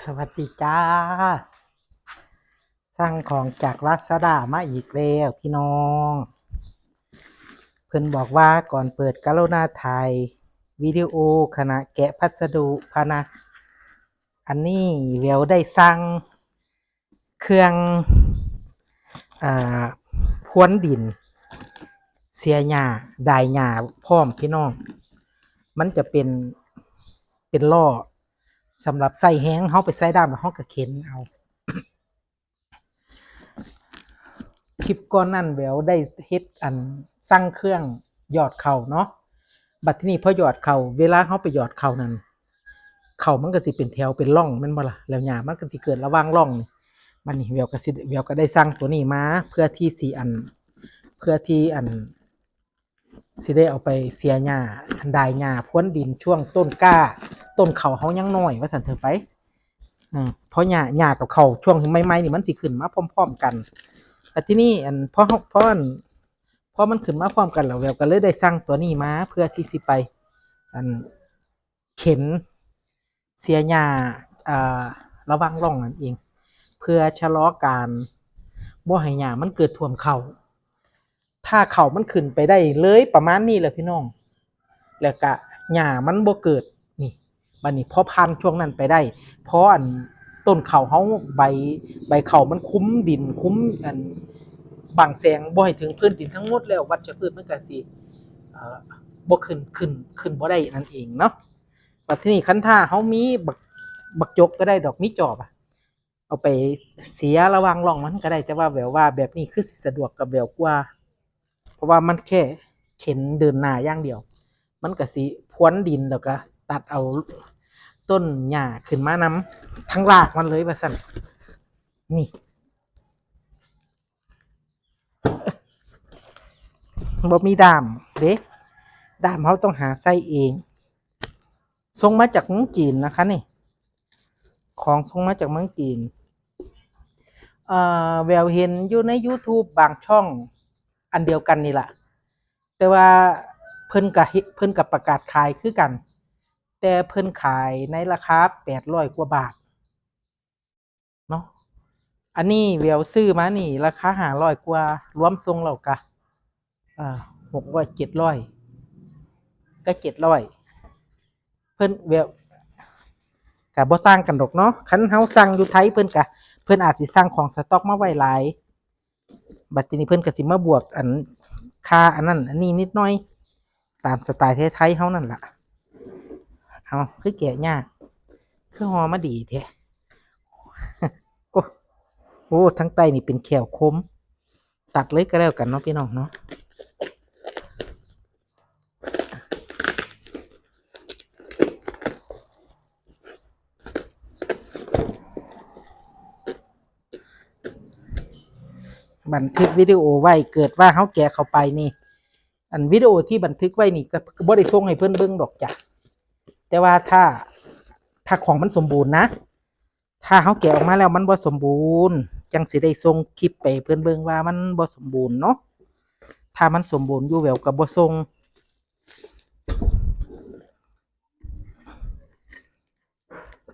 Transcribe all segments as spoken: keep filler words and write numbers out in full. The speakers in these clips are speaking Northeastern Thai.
สวัสดีจ้า สั่งของจากลาซาด้ามาอีกแล้วพี่น้อง เพิ่นบอกว่าก่อนเปิดกรุณาถ่ายวิดีโอขณะแกะพัสดุพะนะ อันนี้แววได้สั่งเครื่อง อ่า พรวนดิน เสียหญ้า ดายหญ้าพร้อมพี่น้อง มันจะเป็น เป็นล้อ สำหรับใส่แฮง เฮาไปใส่ด้ามแล้วเฮาก็เข็นเอา คลิปก่อนนั้นแววได้เฮ็ดอันสั่งเครื่องหยอดข้าวเนาะ บัดทีนี้พอหยอดข้าว เวลาเฮาไปหยอดข้าวนั่น ข้าวมันก็สิเป็นแถวเป็นร่องแม่นบ่ล่ะ แล้วหญ้ามันก็สิเกิดระหว่างร่องนี่ บัดนี้แววก็สิ แววก็ได้สั่งตัวนี้มา เพื่อที่สิอัน เพื่อที่อัน สิได้เอาไปเสียหญ้า ดายหญ้าพรวนดินช่วงต้นกล้า ต้นข้าวเฮายังน้อยว่าซั่นเถาะไป อืม เพราะหญ้า หญ้ากับข้าวช่วงใหม่ๆนี่มันสิขึ้นมาพร้อมๆกัน แต่ทีนี้อัน พอเฮา พออัน พอมันขึ้นมาพร้อมกันแล้ว แววก็เลยได้สั่งตัวนี้มา เพื่อที่สิไป อัน เข็นเสียหญ้า อ่า ระหว่างร่องนั่นเอง เพื่อชะลอการบ่ให้หญ้ามันเกิดท่วมข้าว ถ้าข้าวมันขึ้นไปได้เลยประมาณนี้แหละพี่น้อง แล้วก็หญ้ามันบ่เกิด นี่ บัดนี้พอผ่านช่วงนั้นไปได้ พออันต้นข้าวเฮา ใบ ใบข้าวมันคลุมดิน คลุมอันบังแสงบ่ให้ถึงพื้นดินทั้งหมดแล้ว วัชพืชมันก็สิ เอ่อ บ่ขึ้น ขึ้น ขึ้นบ่ได้นั่นเองเนาะ บัดทีนี้คันถ้าเฮามีบัก บักจกก็ได้ดอก มีจอบอะ เอาไปเสียระหว่างร่องมันก็ได้ แต่ว่าแบบว่าแบบนี้คือสิสะดวกกับแววกว่า เพราะว่ามันแค่เข็นเดินหน้าอย่างเดียว มันก็สิพรวนดินแล้วก็ตัดเอาต้นหญ้าขึ้นมานำ ทั้งรากมันเลยว่าซั่น นี่ บ่มีด้ามเด้ ด้ามเฮาต้องหาใส่เอง ส่งมาจากเมืองจีนนะคะนี่ ของส่งมาจากเมืองจีน เอ่อ แววเห็นอยู่ใน YouTube บางช่อง อันเดียวกันนี่ล่ะ แต่ว่าเพิ่นก็เฮ็ด เพิ่นก็ประกาศขายคือกัน แต่เพิ่นขายในราคาแปดร้อยกว่าบาท เนาะ อันนี้แววซื้อมานี่ราคาห้าร้อยกว่า รวมส่งแล้วก็ อ่า หกร้อย เจ็ดร้อย ก็ เจ็ดร้อย เพิ่นแวว ก็บ่ต่างกันดอกเนาะ คันเฮาสั่งอยู่ไทยเพิ่นก็ เพิ่นอาจสิสั่งของสต็อกมาไว้หลาย บัดทีนี้เพิ่นก็สิมาบวกอันค่าอันนั้นอันนี้นิดหน่อย ตามสไตล์ไทยๆเฮานั่นล่ะ เอา คือแกะยาก คือห่อมาดีแท้ โอ้ โอ้ ทั้งใต้นี่เป็นแข้วคม ตัดเลยก็แล้วกันเนาะพี่น้องเนาะ บันทึกวิดีโอไว้ เกิดว่าเฮาแกะเข้าไปนี่ อันวิดีโอที่บันทึกไว้นี่ก็บ่ได้ส่งให้เพิ่นเบิ่งดอกจ้ะ แต่ว่าถ้า ถ้าของมันสมบูรณ์นะ ถ้าเฮาแกะออกมาแล้วมันบ่สมบูรณ์ จั่งสิได้ส่งคลิปไปให้เพิ่นเบิ่งว่ามันบ่สมบูรณ์เนาะ ถ้ามันสมบูรณ์อยู่แววก็บ่ส่ง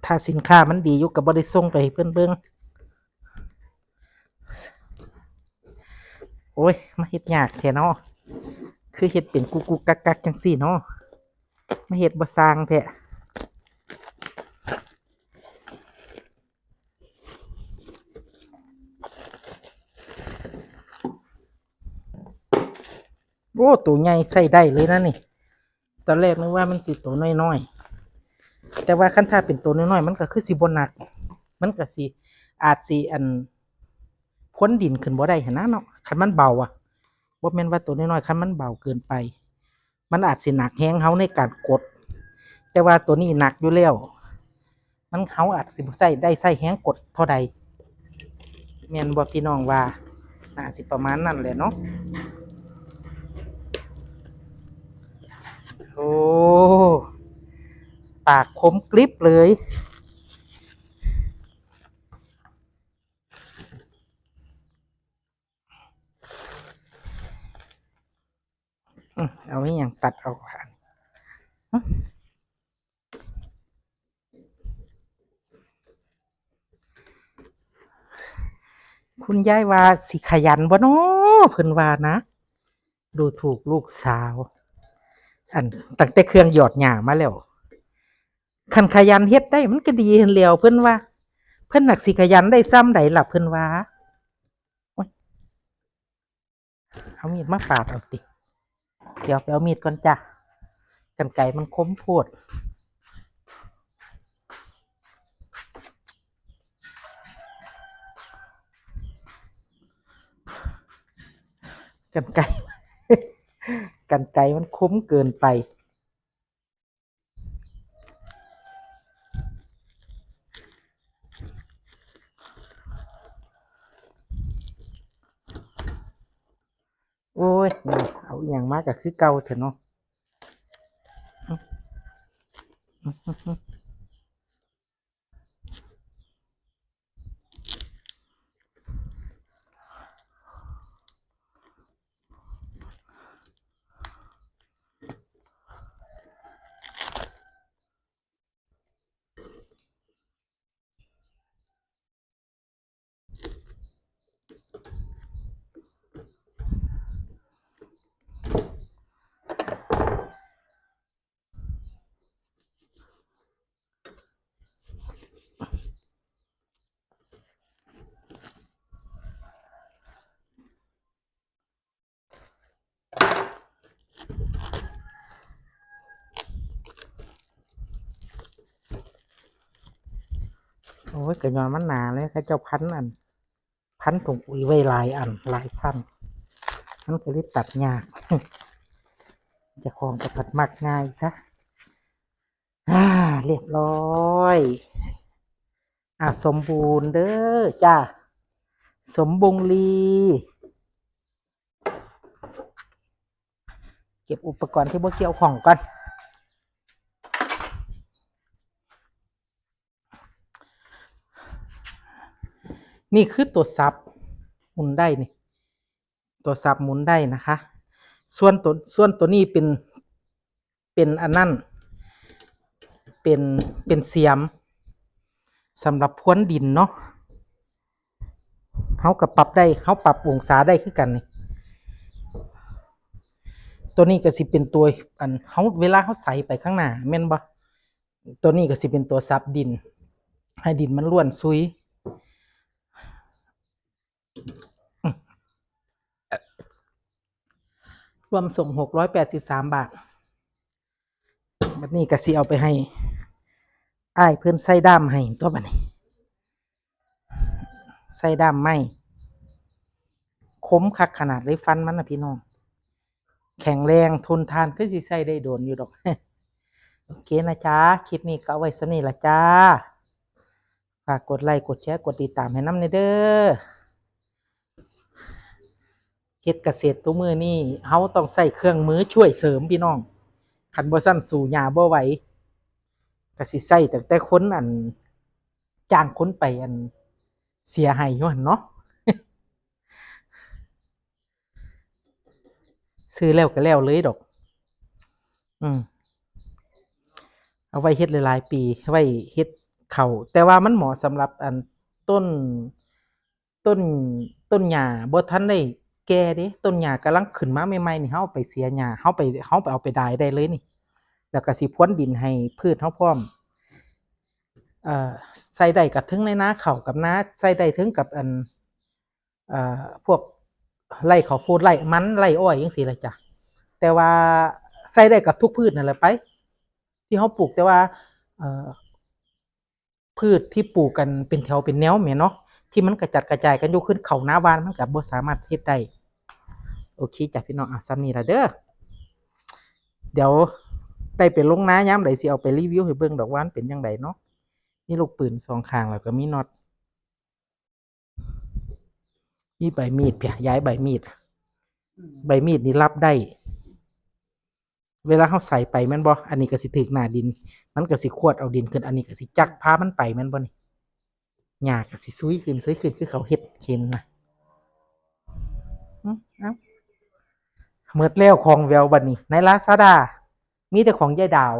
ถ้าสินค้ามันดีอยู่ก็บ่ได้ส่งไปให้เพิ่นเบิ่ง โอ้ย มาเฮ็ดยากแท้เนาะ คือเฮ็ดเป็นกุกกุกกักกักจั่งซี้เนาะ มาเฮ็ดบ่ซ่างแท้ โอ้ ตัวใหญ่ใส่ได้เลยนะนี่ ตอนแรกนึกว่ามันสิตัวน้อยๆ แต่ว่าคันถ้าเป็นตัวน้อยๆ มันก็คือสิบ่หนัก มันก็สิ อาจสิอัน พรวนดินขึ้นบ่ได้หั้นนะเนาะ คันมันเบาอะ บ่แม่นว่าตัวน้อยๆ คันมันเบาเกินไป มันอาจสิหนักแฮงเฮาในการกด แต่ว่าตัวนี้หนักอยู่แล้ว มัน เฮาอาจสิบ่ใส่ ได้ใส่แฮงกดเท่าใด แม่นบ่พี่น้องว่า น่าสิประมาณนั้นแหละเนาะ โอ้ ปากคมกริบเลย อืม เอาอีหยังตัดออกหั่น หึ โ คุณยายว่าสิขยันบ่น้อ เพิ่นว่านะ ดูถูกลูกสาว อัน ตั้งแต่เครื่องหยอดหญ้ามาแล้ว คันขยันเฮ็ดได้มันก็ดีหั้นแหล้ว เพิ่นว่า เพิ่นนักสิขยันได้ส่ำใดล่ะ เพิ่นว่า โอ๊ย เอามีดมาปาดเอาติ เดี๋ยวไปเอามีดก่อนจ้ะ กรรไกรมันคมโพด กรรไกร กรรไกรมันคมเกินไป โอ้ย เอาอีหยังมาก็คือเก่าแท้เนาะ โอ้ย ก็ย้อนมันหนาเลย เขาเจ้าพันอัน พันถุงปุ๋ยไว้หลายอัน หลายชั้น มันก็เลยตัดยาก เจ้าของก็ตัดมักง่ายซะ อ่า เรียบร้อย อ่า สมบูรณ์เด้อจ้า สมบูรณ์ลี เก็บอุปกรณ์ที่บ่เกี่ยวข้องก่อน นี่คือตัวสับหมุนได้นี่ ตัวสับหมุนได้นะคะ ส่วนตัว ส่วนตัวนี้เป็น เป็นอันนั้น เป็น เป็นเสียม สำหรับพรวนดินเนาะ เฮาก็ปรับได้ เฮาปรับองศาได้คือกันนี่ ตัวนี้ก็สิเป็นตัว อัน เฮา เวลาเฮาใส่ไปข้างหน้า แม่นบ่ ตัวนี้ก็สิเป็นตัวสับดิน ให้ดินมันร่วนซุย รวมส่ง หกร้อยแปดสิบสาม บาท บัดนี้ก็สิเอาไปให้อ้ายเพิ่นใส่ด้ามให้ตัวบัดนี้ ใส่ด้ามไม้ คมคักขนาดเลยฟันมันน่ะพี่น้อง แข็งแรงทนทาน คือสิใส่ได้โดนอยู่ดอก โอเคนะจ๊ะ คลิปนี้ก็เอาไว้ส่ำนี้ล่ะจ้า ฝากกดไลค์ กดแชร์ กดติดตามให้นำแหน่เด้อ เฮ็ดเกษตรทุกมื้อนี้ เฮาต้องใช้เครื่องมือช่วยเสริมพี่น้อง คันบ่ซั้นสู้หญ้าบ่ไหว ก็สิใช้ตั้งแต่คนอัน จ้างคนไปอัน เสียให้อยู่หั่นเนาะ ซื้อแล้วก็แล้วเลยดอก อืม เอาไว้เฮ็ดหลายๆปี ไว้เฮ็ดข้าว แต่ว่ามันเหมาะสำหรับอันต้น ต้น ต้นหญ้าบ่ทันได้แก่เด้ ต้นหญ้ากำลังขึ้นมาใหม่ๆนี่ เฮาเอาไปเสียหญ้า เฮาไป เฮาไปเอาไปดายได้เลยนี่ แล้วก็สิพรวนดินให้พืชเฮาพร้อม เอ่อ ใส่ได้กับเทิงในนาข้าวกับนา ใส่ได้เทิงกับอัน เอ่อ พวกไร่ข้าวโพด ไร่มัน ไร่อ้อยจั่งซี้ล่ะจ้ะ แต่ว่าใส่ได้กับทุกพืชนั่นแหละไป ที่เฮาปลูก แต่ว่า เอ่อ พืชที่ปลูกกันเป็นแถวเป็นแนวแหมเนาะ ที่มันกระจัดกระจายกันอยู่ คือข้าวนาหว่าน มันก็บ่สามารถเฮ็ดได้ โอเคจ้ะพี่น้อง อ่ะ ส่ำนี้ล่ะเด้อ เดี๋ยวได้ไปลงนายามใดสิเอาไปรีวิวให้เบิ่งดอกว่ามันเป็นจั่งใดเนาะ มีลูกปืนสองข้าง แล้วก็มีน็อต มีใบมีด เพีย ย้ายใบมีด อืม ใบมีดนี่รับได้ เวลาเฮาใส่ไปแม่นบ่ อันนี้ก็สิถืกหน้าดิน มันก็สิขวดเอาดินขึ้น อันนี้ก็สิจักพามันไปแม่นบ่นี่ หญ้าก็สิซุยขึ้น ซุยขึ้น คือเขาเฮ็ดเห็นนะ อืม เอ้า หมดแล้วของแววบัดนี้ ในลาซาด้า มีแต่ของยายดาว